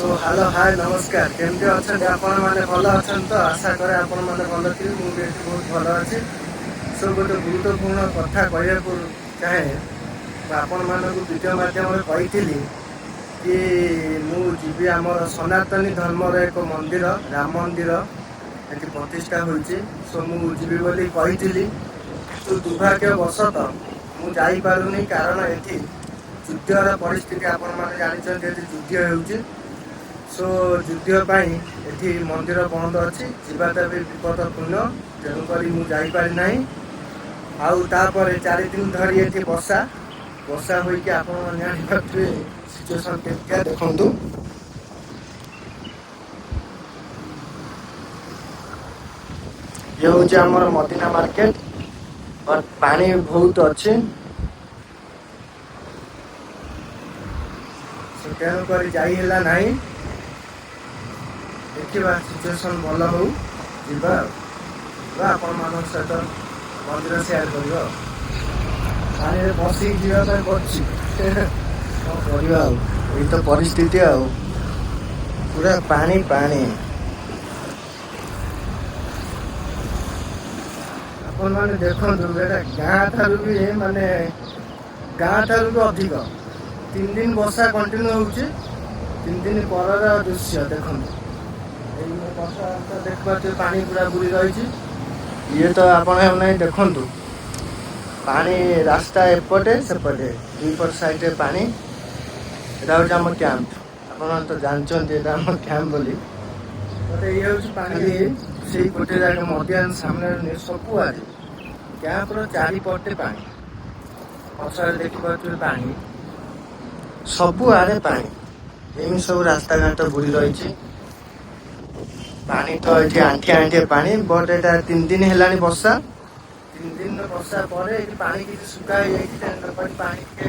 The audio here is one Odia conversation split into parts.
ସୋ ହ୍ୟାଲୋ, ହାଏ, ନମସ୍କାର। କେମିତି ଅଛନ୍ତି ଆପଣମାନେ? ଭଲ ଅଛନ୍ତି ତ? ଆଶା କରେ ଆପଣମାନେ ଭଲ ଥିବେ। ମୁଁ ବି ଏଠି ବହୁତ ଭଲ ଅଛି। ସୋ ଗୋଟେ ଗୁରୁତ୍ୱପୂର୍ଣ୍ଣ କଥା କହିବାକୁ ଚାହେଁ। ମୁଁ ଆପଣମାନଙ୍କୁ ଭିଡ଼ିଓ ମାଧ୍ୟମରେ କହିଥିଲି କି ମୁଁ ଯିବି ଆମର ସନାତନୀ ଧର୍ମର ଏକ ମନ୍ଦିର, ରାମ ମନ୍ଦିର ଏଠି ପ୍ରତିଷ୍ଠା ହୋଇଛି। ସୋ ମୁଁ ଯିବି ବୋଲି କହିଥିଲି, କିନ୍ତୁ ଦୁର୍ଭାଗ୍ୟବଶତଃ ମୁଁ ଯାଇପାରୁନି, କାରଣ ଏଠି ଯୁଦ୍ଧର ପରିସ୍ଥିତି ଆପଣମାନେ ଜାଣିଛନ୍ତି, ଏଠି ଯୁଦ୍ଧ ହେଉଛି। ସୋ ଯୁଦ୍ଧ ପାଇଁ ଏଠି ମନ୍ଦିର ବନ୍ଦ ଅଛି, ଯିବାଟା ବି ବିପଦପୂର୍ଣ୍ଣ, ତେଣୁକରି ମୁଁ ଯାଇପାରି ନାହିଁ। ଆଉ ତାପରେ 4 ଦିନ ଧରି ଏଠି ବର୍ଷା ବର୍ଷା ହୋଇକି ଆପଣ ଜାଣିପାରୁଥିବେ ସିଚୁଏସନ୍ କେମିତିଆ। ଦେଖନ୍ତୁ, ଇଏ ହେଉଛି ଆମର ମଦିନା ମାର୍କେଟ। ପାଣି ବହୁତ ଅଛି, ତେଣୁକରି ଯାଇ ହେଲା ନାହିଁ। ଦେଖିବା, ସିଚୁଏସନ୍ ଭଲ ହଉ, ଯିବା ଆଉ ଆପଣମାନଙ୍କ ସହିତ ମନ୍ଦିର ସେୟାର କରିବା। ଆଉ ପାଣିରେ ବସିକି ଯିବା ପାଇଁ ପଡୁଛି। କ'ଣ କରିବା ଆଉ, ଏଇ ତ ପରିସ୍ଥିତି। ଆଉ ପୁରା ପାଣି ପାଣି। ଆପଣମାନେ ଦେଖନ୍ତୁ, ଏଇଟା ଗାଁ ଠାରୁ ବି, ମାନେ ଗାଁ ଠାରୁ ବି ଅଧିକ। 3 ଦିନ ବର୍ଷା କଣ୍ଟିନ୍ୟୁ ହେଉଛି। 3 ଦିନ ପରର ଦୃଶ୍ୟ ଦେଖନ୍ତୁ। ଏଇ ବର୍ଷା ତ ଦେଖିପାରୁଥିବେ, ପାଣି ପୁରା ବୁଡ଼ି ରହିଛି। ଇଏ ତ ଆପଣ ନାହିଁ, ଦେଖନ୍ତୁ ପାଣି, ରାସ୍ତା ଏପଟେ ସେପଟେ ଦୁଇ ପଟ ସାଇଡ଼ରେ ପାଣି। ଏଇଟା ହେଉଛି ଆମ କ୍ୟାମ୍ପ। ଆପଣମାନେ ତ ଜାଣିଛନ୍ତି ଏଇଟା ଆମ କ୍ୟାମ୍ପ ବୋଲି। ଗୋଟେ ଇଏ ହେଉଛି ପାଣି ସେଇ ଗୋଟେ ଜାଗା ମଦିନା ସାମ୍ନାରେ ସବୁଆଡ଼େ କ୍ୟାମ୍ପର ଚାରିପଟେ ପାଣି। ପଛଆଡ଼େ ଦେଖିପାରୁଥିବେ ପାଣି, ସବୁଆଡ଼େ ପାଣି। ଏମିତି ସବୁ ରାସ୍ତାଘାଟ ବୁଡ଼ି ରହିଛି। ପାଣି ତ ଏଠି ଆଣ୍ଠିଏ ଆଣ୍ଠିଏ ପାଣି। ବଟ୍ ଏଇଟା 3 ଦିନ ହେଲାଣି ବର୍ଷା। 3 ଦିନର ବର୍ଷା ପରେ ଏଠି ପାଣି କିଛି ଶୁଖା ହେଇଯାଇଛି, ତେଣୁକରି ପାଣି ଟିକେ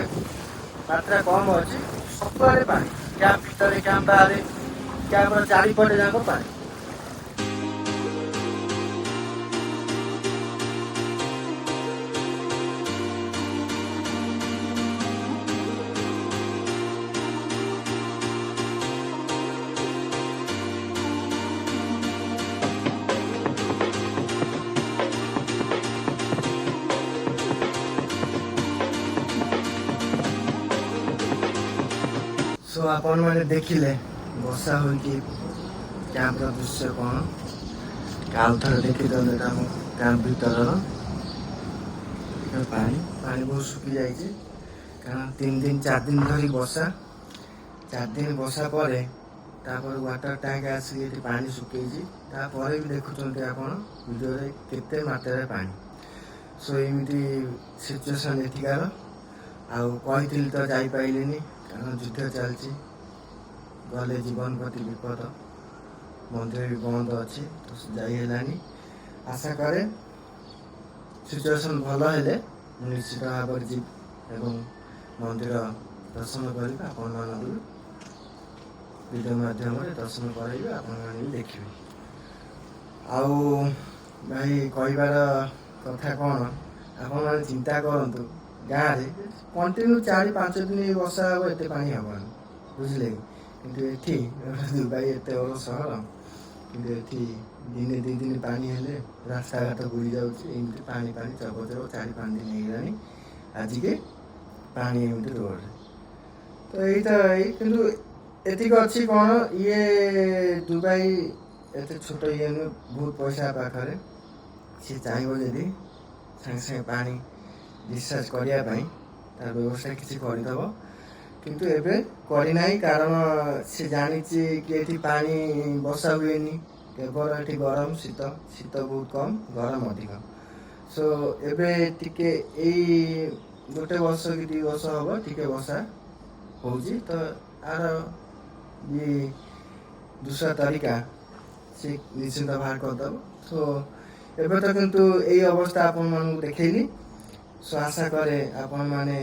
ମାତ୍ରା କମ୍ ଅଛି। ସବୁଆଡ଼େ ପାଣି, କ୍ୟାମ୍ପ ଭିତରେ, କ୍ୟାମ୍ପ ବାହାରେ, କ୍ୟାମ୍ପର ଚାରିପଟେ ଯାକ ପାଣି। ସୋ ଆପଣମାନେ ଦେଖିଲେ ବର୍ଷା ହୋଇକି କ୍ୟାମ୍ପର ଦୃଶ୍ୟ କ'ଣ। ଆଉ ଥରେ ଦେଖିଦିଅନ୍ତୁ, ଏଇଟା ଆମ କ୍ୟାମ୍ପ ଭିତରର ପାଣି। ପାଣି ବହୁତ ଶୁଖି ଯାଇଛି, କାରଣ 3 ଦିନ 4 ଦିନ ଧରି ବର୍ଷା। 4 ଦିନ ବର୍ଷା ପରେ ତାପରେ ୱାଟର ଟ୍ୟାଙ୍କ ଆସିକି ଏଠି ପାଣି ଶୁଖେଇଛି। ତାପରେ ବି ଦେଖୁଛନ୍ତି ଆପଣ ଭିଡ଼ିଓରେ କେତେ ମାତ୍ରାରେ ପାଣି। ସୋ ଏମିତି ସିଚୁଏସନ୍ ଏଠିକାର। ଆଉ କହିଥିଲି ତ ଯାଇପାରିଲିନି, କାରଣ ଯୁଦ୍ଧ ଚାଲିଛି, ଗଲେ ଜୀବନ ପ୍ରତି ବିପଦ। ମନ୍ଦିର ବି ବନ୍ଦ ଅଛି, ତ ଯାଇ ହେଲାନି। ଆଶା କରେ ସିଚୁଏସନ୍ ଭଲ ହେଲେ ମୁଁ ନିଶ୍ଚିତ ଭାବରେ ଯିବି ଏବଂ ମନ୍ଦିର ଦର୍ଶନ କରିବି। ଆପଣମାନଙ୍କୁ ଭିଡ଼ିଓ ମାଧ୍ୟମରେ ଦର୍ଶନ କରାଇବି, ଆପଣମାନେ ବି ଦେଖିବେ। ଆଉ ଭାଇ, କହିବାର କଥା କ'ଣ, ଆପଣମାନେ ଚିନ୍ତା କରନ୍ତୁ, ଗାଁରେ କଣ୍ଟିନ୍ୟୁ 4-5 ଦିନ ବର୍ଷା ହେବ, ଏତେ ପାଣି ହେବନି, ବୁଝିଲେ କି? କିନ୍ତୁ ଏଠି ଦୁବାଇ ଏତେ ବଡ଼ ସହର, କିନ୍ତୁ ଏଠି ଦିନେ 2 ଦିନ ପାଣି ହେଲେ ରାସ୍ତାଘାଟ ବୁଡ଼ି ଯାଉଛି। ଏମିତି ପାଣି ପାଣି ଚବ ଚବ। 4-5 ଦିନ ହେଇଗଲାଣି ଆଜିକି ପାଣି ଏମିତି ରୋଡ଼ରେ। ତ ଏଇଟା ଏଇ, କିନ୍ତୁ ଏତିକି ଅଛି କ'ଣ, ଇଏ ଦୁବାଇ ଏତେ ଛୋଟ ଇଏ ନୁହେଁ, ବହୁତ ପଇସା ପାଖରେ। ସିଏ ଚାହିଁବ ଯଦି ସାଙ୍ଗେ ସାଙ୍ଗେ ପାଣି ଡିସଚାର୍ଜ କରିବା ପାଇଁ ତାର ବ୍ୟବସ୍ଥା କିଛି କରିଦେବ, କିନ୍ତୁ ଏବେ କରିନାହିଁ, କାରଣ ସେ ଜାଣିଛି କି ଏଠି ପାଣି ବର୍ଷା ହୁଏନି, କେବଳ ଏଠି ଗରମ ଶୀତ, ଶୀତ ବହୁତ କମ୍, ଗରମ ଅଧିକ। ସୋ ଏବେ ଟିକେ ଏଇ ଗୋଟେ ବର୍ଷ କି 2 ବର୍ଷ ହବ ଟିକେ ବର୍ଷା ହେଉଛି, ତ ଆର ବି ଦୁସରା ତରିକା ସେ ନିଶ୍ଚିନ୍ତ ବାହାର କରିଦେବ। ସୋ ଏବେ ତ କିନ୍ତୁ ଏଇ ଅବସ୍ଥା ଆପଣମାନଙ୍କୁ ଦେଖେଇଲି। ସୋ ଆଶା କରେ ଆପଣମାନେ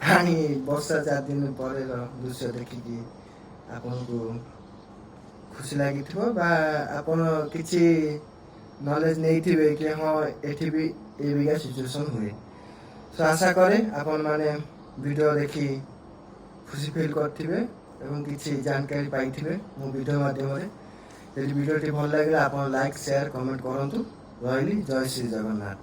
ପାଣି ବର୍ଷା 4 ଦିନ ପରେର ଦୃଶ୍ୟ ଦେଖିକି ଆପଣଙ୍କୁ ଖୁସି ଲାଗିଥିବ ବା ଆପଣ କିଛି ନଲେଜ ନେଇଥିବେ କି ହଁ, ଏଠି ବି ଏଇବିକା ସିଚୁଏସନ୍ ହୁଏ। ସୋ ଆଶା କରେ ଆପଣମାନେ ଭିଡ଼ିଓ ଦେଖି ଖୁସି ଫିଲ୍ କରିଥିବେ। ଏବଂ କିଛି ଜାନକାରୀ ପାଇଥିବେ ମୋ ଭିଡ଼ିଓ ମାଧ୍ୟମରେ। ଯଦି ଭିଡ଼ିଓଟି ଭଲ ଲାଗିଲା, ଆପଣ ଲାଇକ୍, ସେୟାର, କମେଣ୍ଟ କରନ୍ତୁ। ରହିଲି, ଜୟ ଶ୍ରୀ ଜଗନ୍ନାଥ।